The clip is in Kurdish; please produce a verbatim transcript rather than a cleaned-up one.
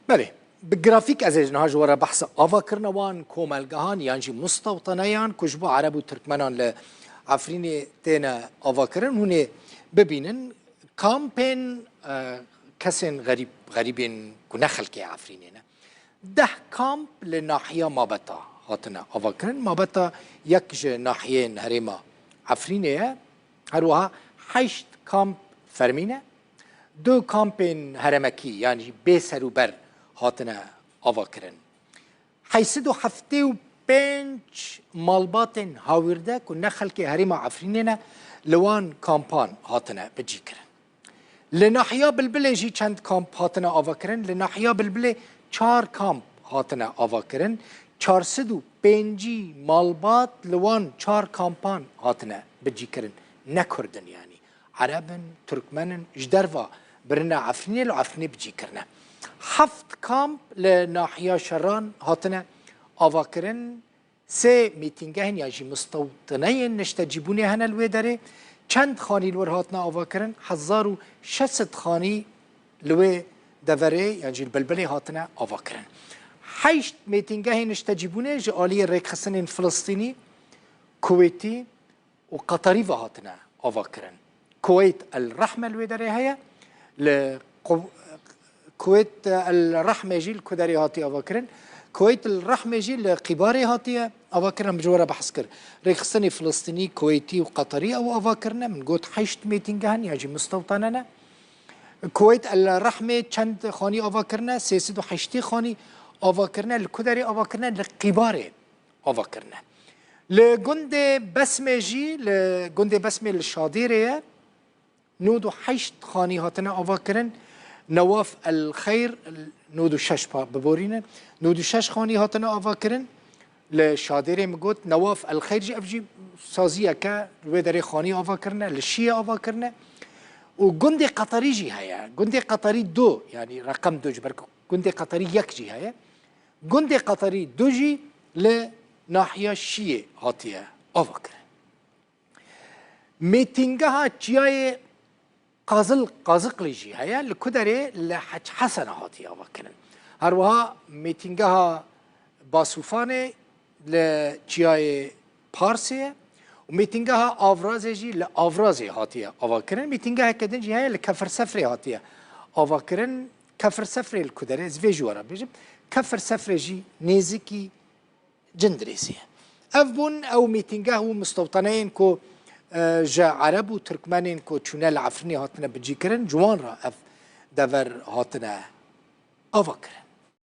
Belê, bi grafîk ez ê niha ji we re behsa avakirina wan komelgehan yan jî mustewteneyan ku ji bo Ereb û Tirkmenan li Efrînê têne avakirin, hûn ê bibînin. Kampên, e, kesên xerîb, xerîbên ku ne xelkê Efrînê ne. Deh kamp li nahiya Mabeta hatine avakirin. Mabeta yek ji nahiyên herêma Efrînê ye. Her wiha heşt kamp fermî ne. Du kampên heremekî, yan jî bê serûber hatine avakirin. Heyt sed û heftê û pênc malbatên hawîrde ku ne xelkê herêma Efrînê ne, li wan kampan hatine bicîkirin. Li nahiya Bilbilê jî çend kamp hatine avakirin. Li nahiya Bilbilê çar kamp hatine avakirin. Çar sed û pêncî malbat li wan çar kampan hatine bicîkirin. Ne Kurd in yanî. Ereb in, Tirkmen in, ji derva birine Efrînê, li Efrînê bicî kirine. Heft kamp li nahiya Şeran hatine avakirin. Sê mîtîngehên yan jî mistewtineyên niştecîbûnê hene li wê derê. Çend xanî li wir hatine avakirin? Hezar û şeş sed xanî li wê deverê yan jî li Bilbilê hatine avakirin. Heşt mîtîngehên niştecîbûnê ji aliyê rêkxistinên Filistînî, Kuwêtî û Qatarî ve hatine avakirin. Kuweyt El Rehme li wê derê heye. Li Ku-, Kuweyt El Rehme jî li ku derê hatiye avakirin? Kuweyt El Rehme jî li Qîbarê hatiye avakirin. Min ji we re behs kir. Rêkxistinê Filistînî, Kuweytî û Qatarî ew avakirine. Min got heşt mêtîngehan ya jî mistewtane ne. Kuweyt El Rehmê çend xanî avakirine? Sê sed û heştê xanî avakirine. Li ku derê avakirine? Li Qîbarê avakirine. Li gundê Besmê jî, li gundê Besmê li Şadêrê ye. Nod û heşt xanî hatine avakirin. Newaf El Xeyr, nod û şeş pa-, biborînin. Nod û şeş xanî hatine avakirin. Li Şadêrê min got, Newaf El Xeyr jî, ev jî saziyeke, li wê derê xanî avakirine, li Şiyê avakirine. Û gundê Qatarî jî heye. Gundê Qatarî du, yanî reqem du, ji ber ku gundê Qatarî yek jî heye. Gundê Qatarî du jî li nahiya Şiyê hatiye avakirin. Mêtîngeha Çiyayê Qazil, Qaziqlî jî heye, li ku derê? Li Hec Hesena hatiye avakirin. Her wiha mêtîngeha Basûfanê li Çiyayê Parsê ye û mêtîngeha Avrazê jî li Avrazê hatiye avakirin. Mêtîngeheke din jî heye, li Kefir Sefrê hatiye avakirin. Kefir Sefrê li ku derê? Ez vê ji we re bêjim. Kefir Sefrê jî nêzikî Cindirêsê ye. Ev bûn ew mîtîngeh û mistewtaneyên ku, e, ji Ereb û Tirkmenên ku çûne li Efrînê hatine bicîkirin, ji wan re ev dever hatine avakirin.